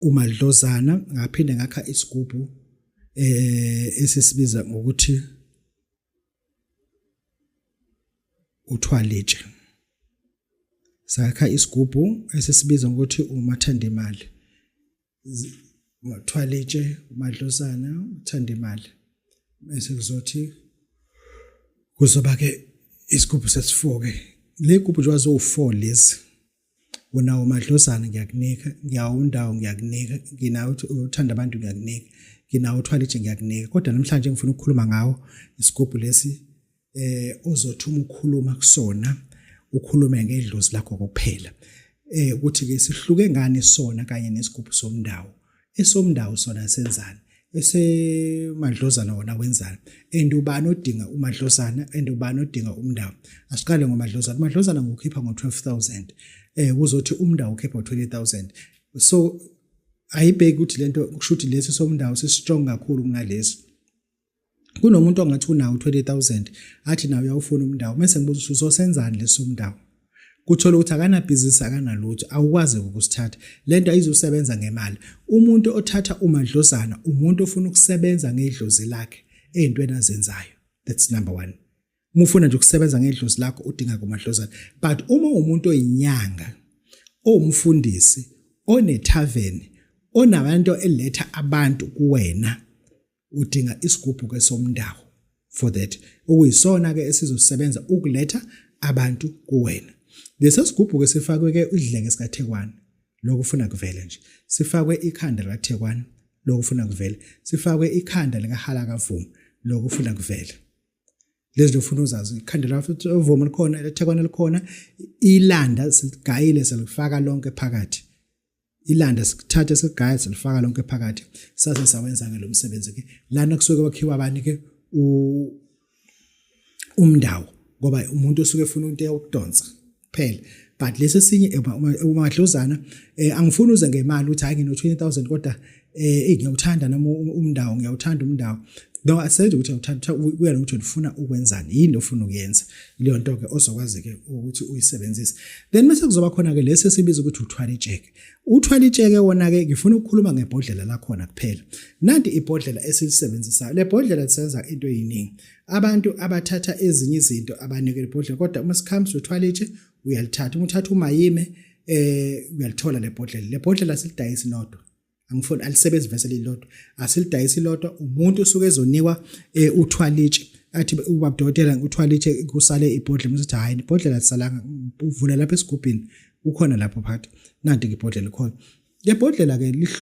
uMadlozana, ngaphinde ngakha isigubhu esisibiza ngokuthi uthwalitshe. Sakha isigubhu esisibiza ngokuthi umathanda imali. Uthwalitshe, uMadlozana, uthanda imali. Bese kuzothi kuzoba ke isigubhu sesi-4 ke. Le gubhu njengoba ziwu-4 lezi, unawo umadlozana ngiyakunika, ngiyawo undawo ngiyakunika, nginawo uthanda abantu ngiyakunika, nginawo uthwalitshe ngiyakunika. Kodwa namhlanje ngifuna ukukhuluma ngawo isigubhu lesi ozothi uma ukhuluma kusona ukhulume ngedlozi lakho kuphela. Ukuthi ke sihluke ngani sona kanye nesigubhu somndawo. Esomndawo sona senzani, esemadlozana wona wenzani, and ubani odinga umadlozana and ubani odinga umndawo. Asiqale ngomadlozana. Umadlozana ngukhipha ngo-12,000, kuzothi umndawo ukhipha ngo-20,000. So ayibheki ukuthi lento kusho ukuthi lesi somndawo si-strong kakhulu kunalesi. Kunomuntu ongathi unawo 20,000 athi nawe uyawufuna umndawo, mase ngibuza ukuthi uzosenzani leso mndawo, kuthola ukuthi akanabhizinisi, akanalutho, awukwazi ukusithatha lento, ayizusebenza ngemali. Umuntu othatha umadlozana umuntu ofuna ukusebenza ngedlozi lakhe ey'ntweni azenzayo. That's number one. Uma ufuna nje ukusebenza ngedlozi lakho udinga kumadlozana. But uma umuntu oyinyanga, owumfundisi, onethaveni, onabantu eletha abantu kuwena, udinga isigubhu ke somndawo for that, okuyisona ke esizosebenza ukuletha abantu kuwena. Lesi sigubhu ke sifakwe ke idleke sikaThekwane, lokhu ufuna kuvele nje, sifakwe ikhanda likaThekwane, lokhu ufuna kuvele, sifakwe ikhanda likahala kavuma, lokhu ufuna kuvele. Lezi ufuna uzazi, ikhanda lakavuma likhona, lethekwane likhona, ilanda siligayile selifaka lonke phakathi, ilanda sikuthathe sigaya silifaka lonke phakathi, sase sawenza ke lo msebenzi ke. Lana kusuke kwakhiwa abani ke? Umndawo, ngoba umuntu osuke efuna into yokudonsa kuphela. But lesi esinye umadlozana, angifuni uze ngemali uthi hayi ngino 20,000 kodwa ngiyawuthanda noma umndawo, ngiyawuthanda umndawo. No, asenze ukuthi uyawuthanda, kuya nokuthi ufuna ukwenzani, yini ofuna ukuyenza, leyo nto ke ozokwazi ke ukuthi uyisebenzise. Then bese kuzoba khona ke lesi esibiza ukuthi uthwala itsheke. Uthwala itsheke wona ke ngifuna ukukhuluma ngebhodlela lakhona kuphela. Nanti ibhodlela esilisebenzisayo. Le bhodlela lisenza into eyiningi. Abantu abathatha ezinye izinto abanike ibhodlela, kodwa uma sikhambisa uthwala itshe uyalithatha, uma uthatha umayime uyalithola le bhodlela. Le bhodlela silidayisi lodwa, angifuni, alisebenzi vese lilodwa, asilidayisi lodwa. Umuntu usuke ezonikwa uthwalitshe, athi ubaba dokotela uthwalitshe kusale ibhodlela, uthi hayi ibhodlela lisalanga, uvula lapha esigubhini ukhona lapho phakathi. Nanti ibhodlela likhona. Le bhodlela ke